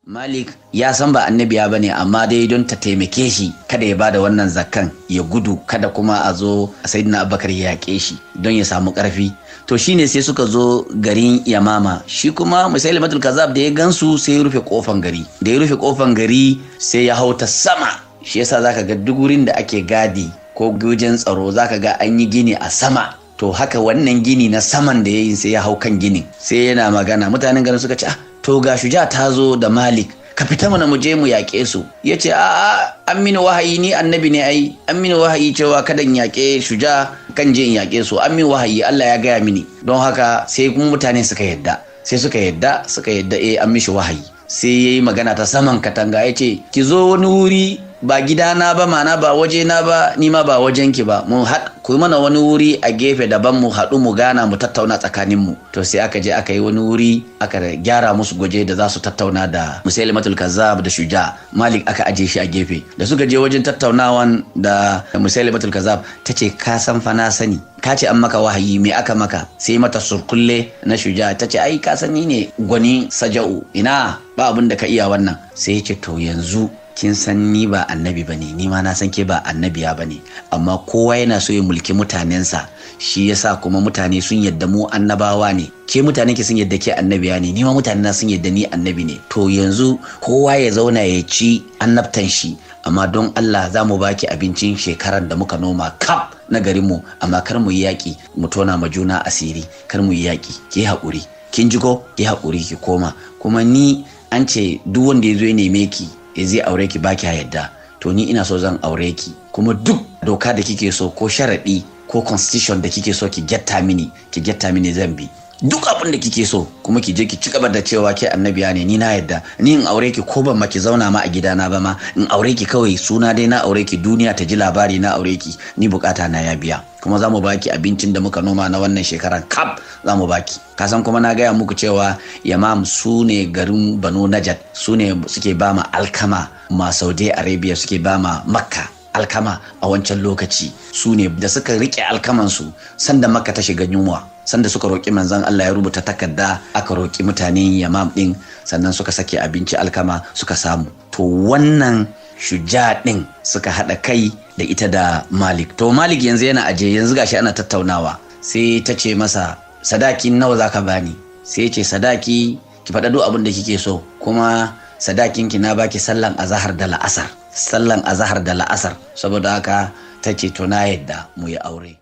Malik ya san ba annabiya ba ne, amma dai don ta taimake shi kada ya bada wannan zakkan ya gudu, kada kuma a zo Sayyidina Abubakar ya yaƙe shi don ya samu ƙarfi. To shine sai suka zo garin Yamama. Shi kuma Musailimatul Kazzab da ya gansu sai ya rufe kofan gari. Da ya rufe kofan gari sai ya hau ta sama. Shi yasa zaka ga duk wurin da ake gadi ko wajen tsaro, zaka ga an yi gini a sama. To haka wannan gini na saman da ya yi, sai ya hau kan ginin, sai yana magana. Mutanen garin suka ce, "Ah, to ga Shuja ta zo da Malik, ka fita mana mu je mu yaƙe su." Ya ce, "A'a, an mini wahayi, ni annabi ne ai, an mini wahayi cewa kada in yaƙe Shuja, kan je in yaƙe su. An mini wahayi, Allah ya gaya mini." Don haka sai kuma mutane suka yadda, sai suka yadda, suka yadda, eh, an mishi wahayi. Sai yayi magana ta saman katanga, ya ce, "Ki zo wani wuri, ba gidana ba, mana ba wajena ba, ni ma ba wajenki ba, mu ku mana wani wuri a gefe daban, mu haɗu mu gana, mu tattauna tsakanin mu." To sai aka je aka yi wani wuri, aka gyara musu gwaje da za su tattauna da Musailimatul Kazzab da Shuja. Malik aka aje shi a gefe. Da suka je wajen tattaunawan da Musailimatul Kazzab, ta ce, "Ka san fa na sani, ka ce an maka wahayi, me aka maka?" Sai mata surkulle na Shuja. Ta ce, "Ai ka san ni ne gwani saja'u, ina ba abin da ka iya wannan." Sai ya ce, "To yanzu kin san ni ba annabi ba ne, ni ma na san ke ba annabiya ba ne, amma kowa yana so ya mulki mutanensa, shi yasa kuma mutane sun yadda mu annabawa ne. Ke mutane ki sun yadda ke annabiya ne, ni ma mutane na sun yadda ni annabi ne. To yanzu kowa ya zauna ya ci annabtan shi, amma don Allah za mu baki abincin shekaran da muka noma kaf na garinmu, amma kar mu yi yaƙi mu tona ma juna asiri, kar mu yi yaƙi, ki haƙuri, kin ji ko? Ki haƙuri ki koma. Kuma ni an ce duk wanda ya zo ya neme ki zai aure ki, baki yadda. To ni ina so zan aure ki, kuma duk doka da kike so ko sharaɗi ko constitution da kike so ki getta mini, ki getta mini, zan bi duk abin da kike so. Kuma ki je ki ci gaba da cewa ke annabiya ne, ni na yadda ni in aure ki, ko ban ma ki zauna ma a gidana ba ma, in aure ki kawai, suna dai na aure ki, duniya ta ji labari na aure ki, ni bukata na ya biya. Kuma za mu baki abincin da muka noma na wannan shekaran kaf, za mu baki." Kasan kuma na gaya muku cewa Yamam su ne garin Banu Najat, su ne suke ba ma alkama ma Saudi Arabia, suke ba ma Makka alkama a wancan lokaci. Su ne da suka rike alkamansu sanda Makka ta shiga yunwa, sanda suka roƙi manzon Allah ya rubuta takarda, aka roƙi mutanen Yamam ɗin, sannan suka sake abinci alkama suka samu. To wannan Shuja ɗin suka haɗa kai da ita da Malik. To Malik yanzu yana aje, yanzu gashi ana tattaunawa. Sai ta ce masa, "Sadaki nawa zaka bani?" Sai ce, "Sadaki ki faɗa duk abin da kike so, kuma sadakin ki na baki sallan azahar da la'asar, sallan azahar da la'asar." Saboda haka ta ce, "To na yadda mu yi aure."